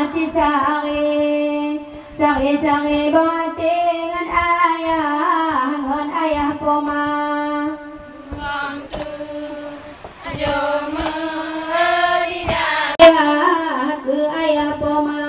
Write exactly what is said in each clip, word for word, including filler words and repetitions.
Sari, sari-sari beuhati ngon ayah, ngon ayah poma. Ayah keu ayah poma.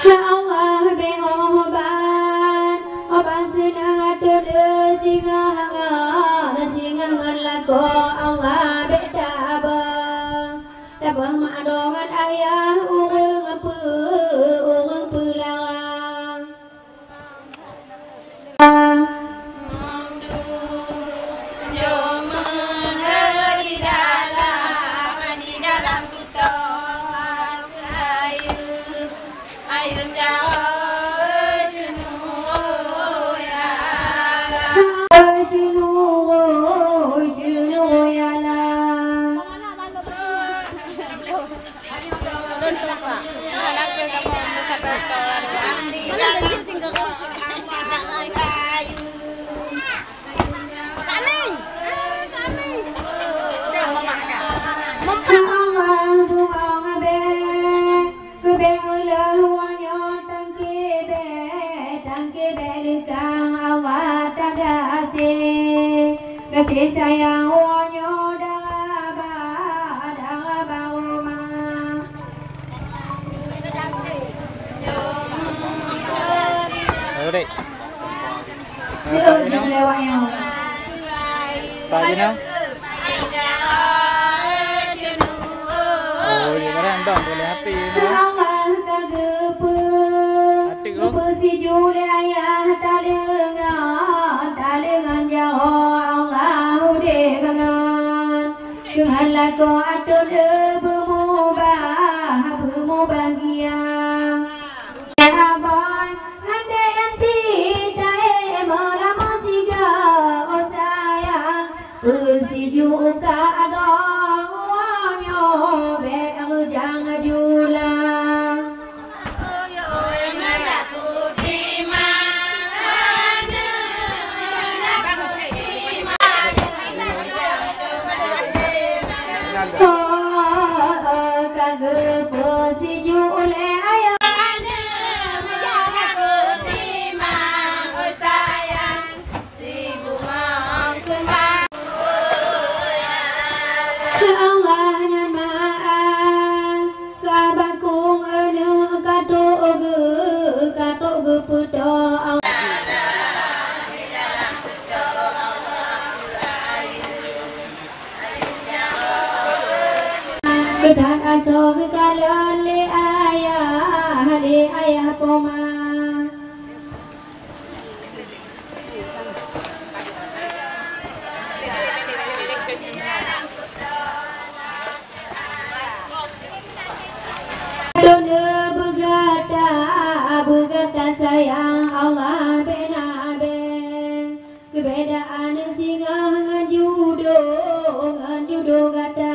Ya Allah, bèk obat, obat seunang ateueh singoh ngon, singoh ngon lakoe Allah bèk tabah. Tabah mak droe ngon ayah ureueng peu-, ureueng peulara. Keu Allah buang bèk, keu bèk ulah uroe nyoe tangke bèk, tangke bèk leukang Allah tagaséh. Gaséh sayang uroe nyoe dara ba, dara ba rumoh. Ayo, Dek. Seuôt jeuet lewat nyoe. Pak Juna. Oh, ya, kadang dong boleh hati ni. Allah ka geupeu-, Hati tu. Geupeusijuek lé ayah taleungon, taleungon jaroe Allah udeb bangai. Keuhan lakoe ateueh beumubah, beumubahgia. Abang ngon Dek Yanti taék meuramah sigoe, oh sayang. Peusijuek ka droe uroe nyoe bèk reujang jula. Oh, oh, ka geupeusijuek lé ayah. Ya Allah, nyan meu'ah. Ka bakong aneuk ka trok geu-, ka trok geupeutoe Allah. Keutat asoe geukalon lé ayah, lé ayah poma. Lôn beugata, beugata sayang Allah bèk na bèe. Keubedaan singoh ngon judo, ngon judo gata.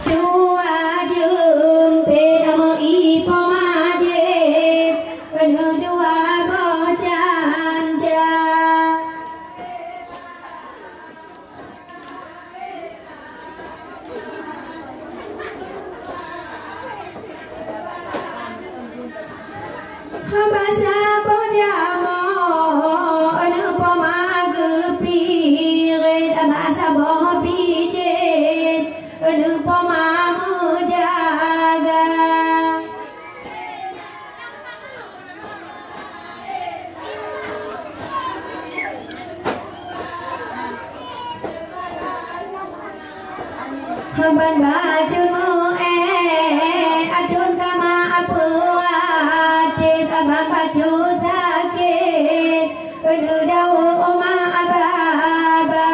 Dua jeuem peuet meuipo majen, peuneuh dua boh canca. Haba saboh jamoe, aneuk poma geupirit, haba saboh bijen, aneuk poma meujaga. Ban bacut meu-éh, aduen kama peuratéb, ban bacut sakét, peuneudawoe uma baba.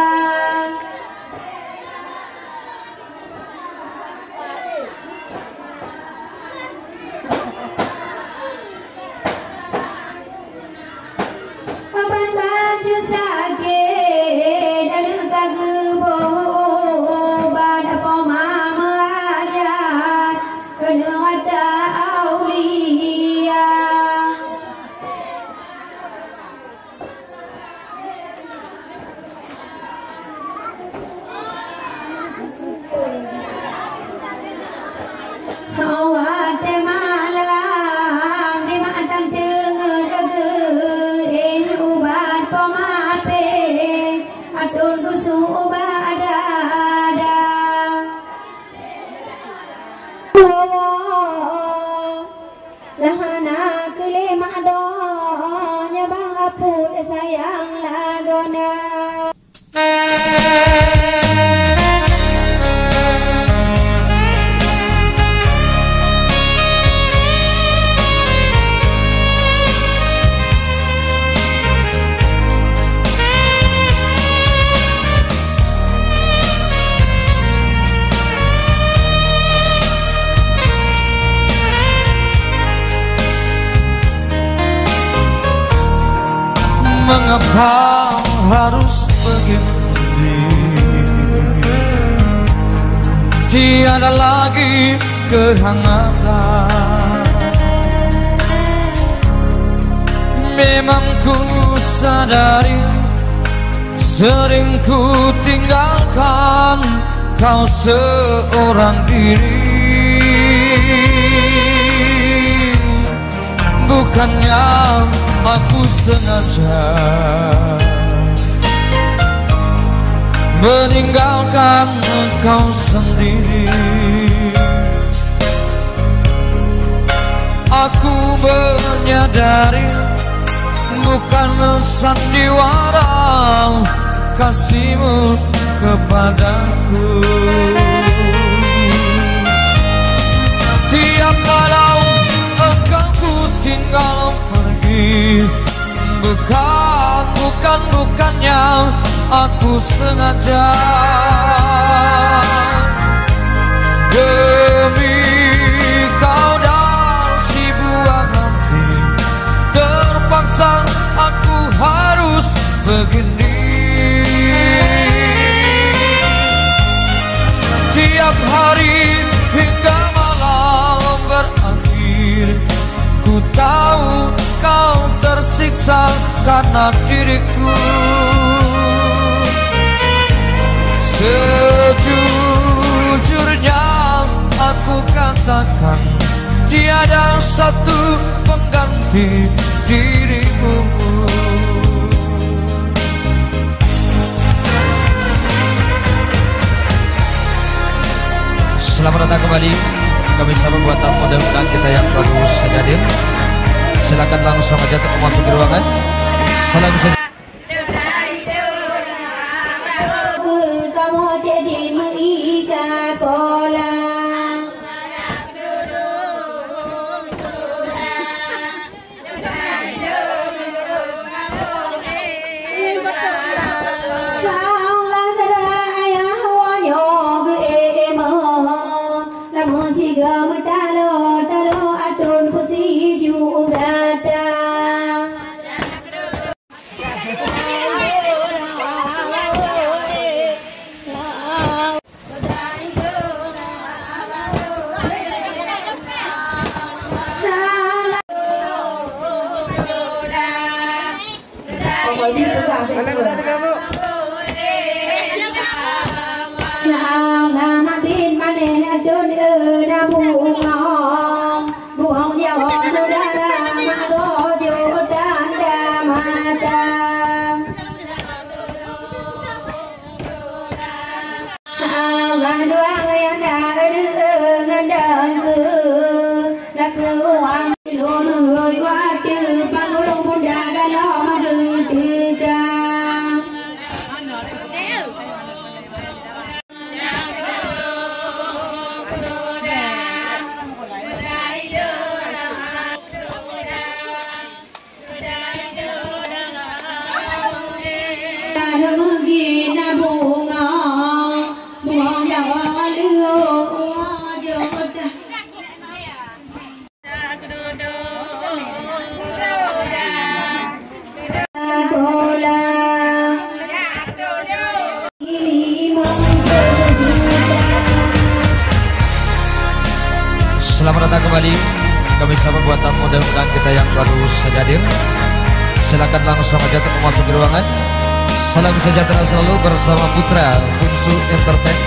Mengapa harus begini? Tiada lagi kehangatan. Memang ku sadari sering ku tinggalkan kau seorang diri. Bukannya aku sengaja meninggalkan kau sendiri. Aku menyadari bukan sandiwara kasihmu kepadaku. Tiap malam engkau ku tinggal pergi. Bukan, bukan, bukannya aku sengaja. Demi kau dan si buah hati, terpaksa aku harus begini. Tiap hari hingga malam berakhir, ku tahu kau tersiksa karena diriku. Sejujurnya aku katakan, tiada satu pengganti dirimu. Selamat datang kembali. Kami sambut buat tamu dan undangan kita yang baru saja hadir. Silakan langsung aja untuk memasuki ruangan. Salam sejahtera. Kamoe jadi meuika kola. Salah syedara ayah woe nyoe geuék-ék meuho, lamon sigoe meutalo-talo atôn peusijuek gata. Nah, nah, nah, bin manéh adôn, eh, na bungong. Bungong nyoe syedara, mak roh jôk tanda mata. Allah dua nyang na reueng ngon dangkeue, lakeue uang lôn rhoi watèe panggung bunda galom geuteuka. Selamat datang kembali. Kami sambut buat tamu dan undangan kita yang baru saja hadir. Silakan langsung aja untuk memasuki ruangan. Salam sejahtera selalu bersama Putra Bungsu Entertain.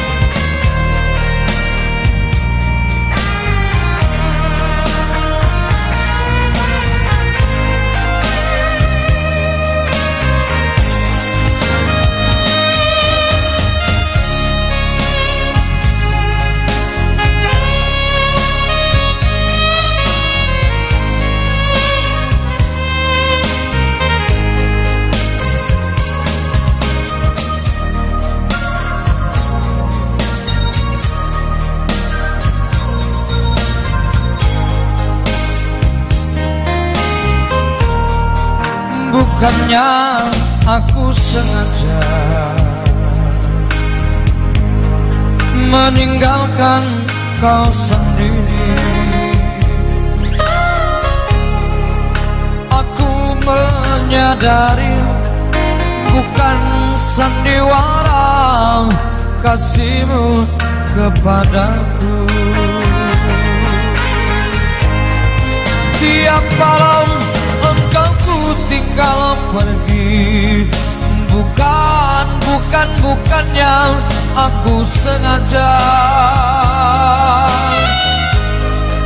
Bukannya aku sengaja meninggalkan kau sendiri. Aku men- Nyadari bukan sandiwara kasihmu kepadaku. Tiap malam engkau ku tinggal pergi. Bukan, bukan, bukan yang aku sengaja.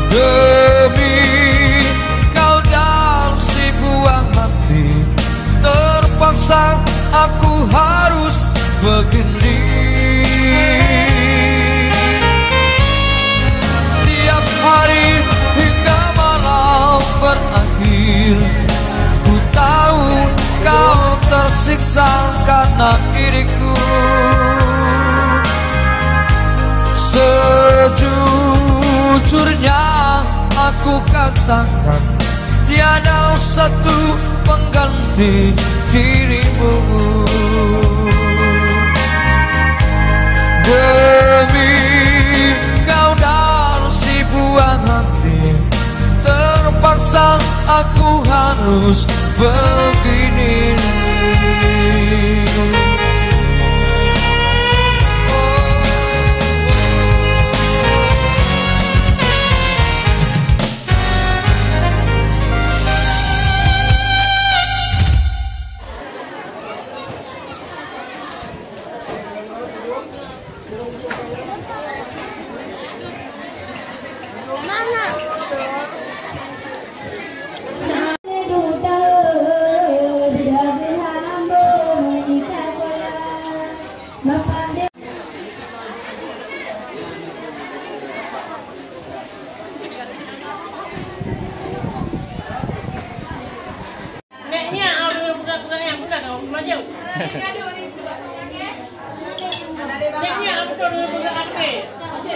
Demi kau dan si buah hati, terpaksa aku harus begini. Tiap hari hingga malam berakhir, ku tahu kau tersiksa karena diriku. Sejujurnya aku katakan, tiada satu pengganti dirimu. Demi kau dan si buah hati, terpaksa aku harus begini.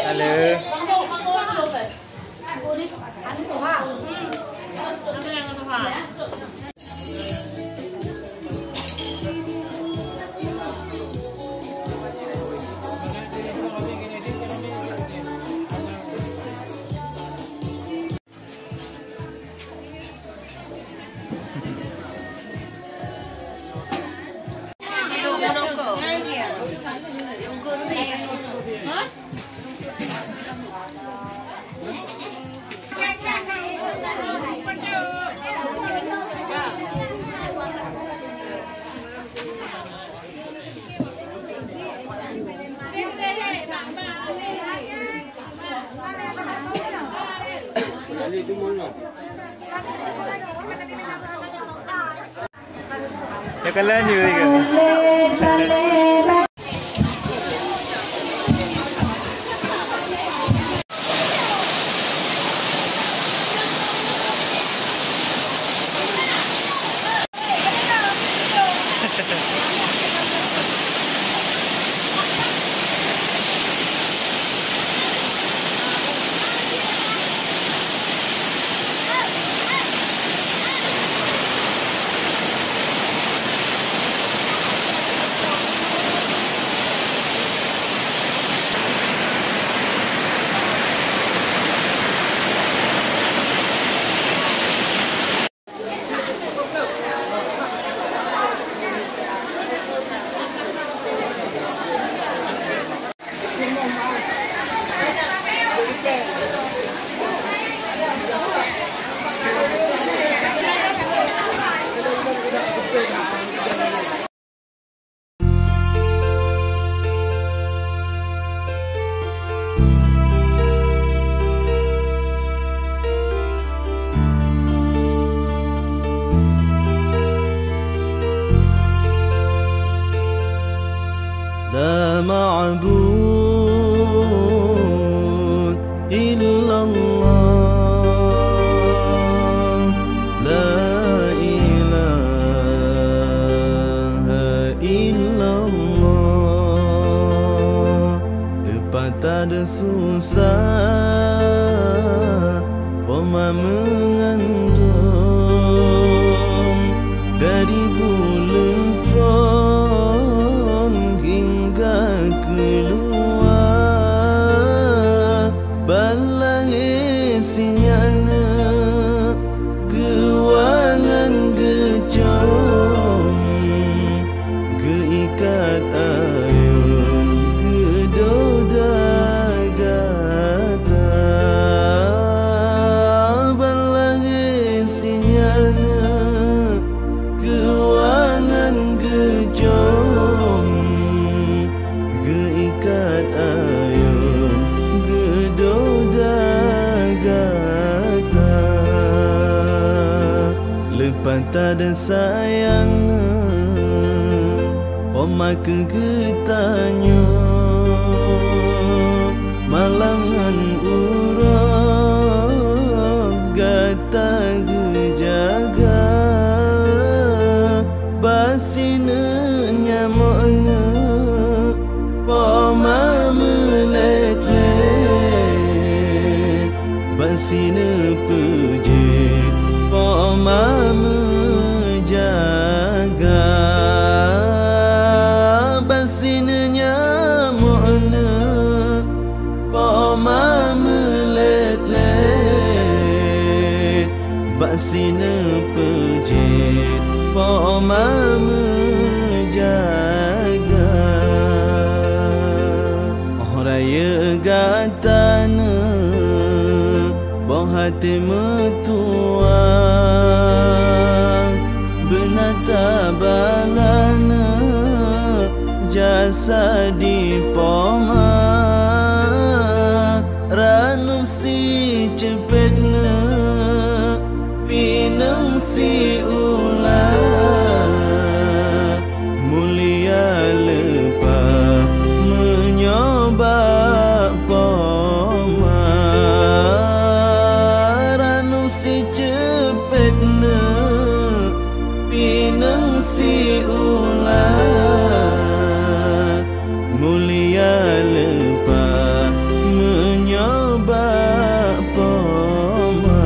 Halo. Ya, kalian juga, juga. لا معبود إلا الله، لا إله إلا الله. Leupah tadeuk susah, poma meugantong, dari buleuen phon hingga keuluwa. Ban lahé sinyak neuk geuwa ngon geucok. Gata dan sayang na, poma keu geutanyoe, malam ngon uroe gata geujaga. Bak sineuk nyamok na, poma meulet-let. Bak sineuk peujeuet, poma meujaga. Bak sineuk nyamok na, poma meulet-let. Bak sineuk peujeuet, poma meujaga. Óh rayeuk gata na, boh até meutuwah, beuna tabala na, jasa di poma. Ranup siceupet na, pineung siulah, mulia leupah meunyoe bak poma. Ranup siceupet na, pineung siulah, mulia leupah meunyoe bak poma.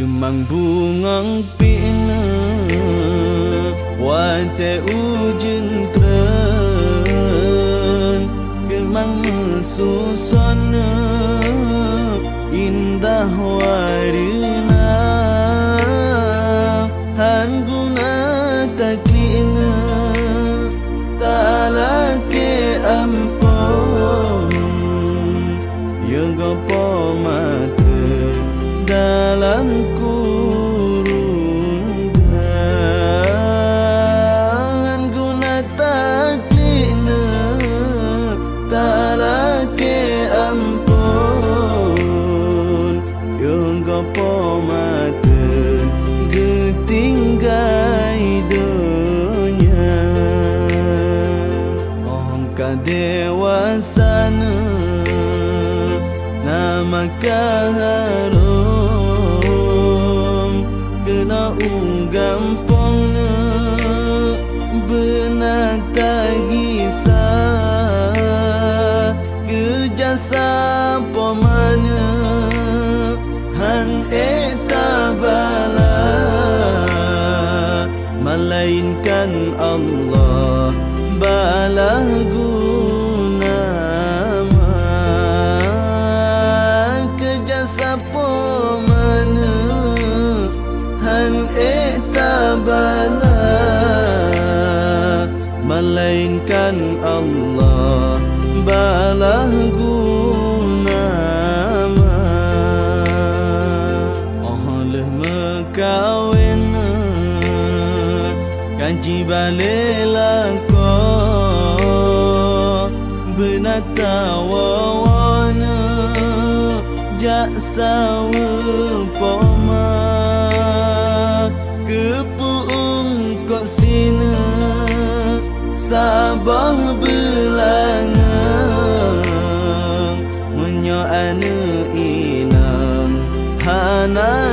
Keumang bungöng pih na, watèe ujeuen treun, keumang meususon na, indah warna. Han guna taklik na, talakèe amphon. Yôh goh poma treun dalam kurungan, guna taklik na, talakèe amphon. Yôh goh poma treun geutinggai donya. Óh ka dewasa na, na maka harôm, keunoe u gampông na, beuna tagisa. Keu jasa poma na, han ék tabala, malainkan Allah balah guna ma. Keu jasa poma na, han ék tabala, malainkan Allah balah guna ma. Óh lheueh meukawen, ka jibalek lakoe, beuna tawoe-woe na jak saweue poma. Keu peu-eungkot sineuk saboh beulangöng, meunyoe aneuk inong hana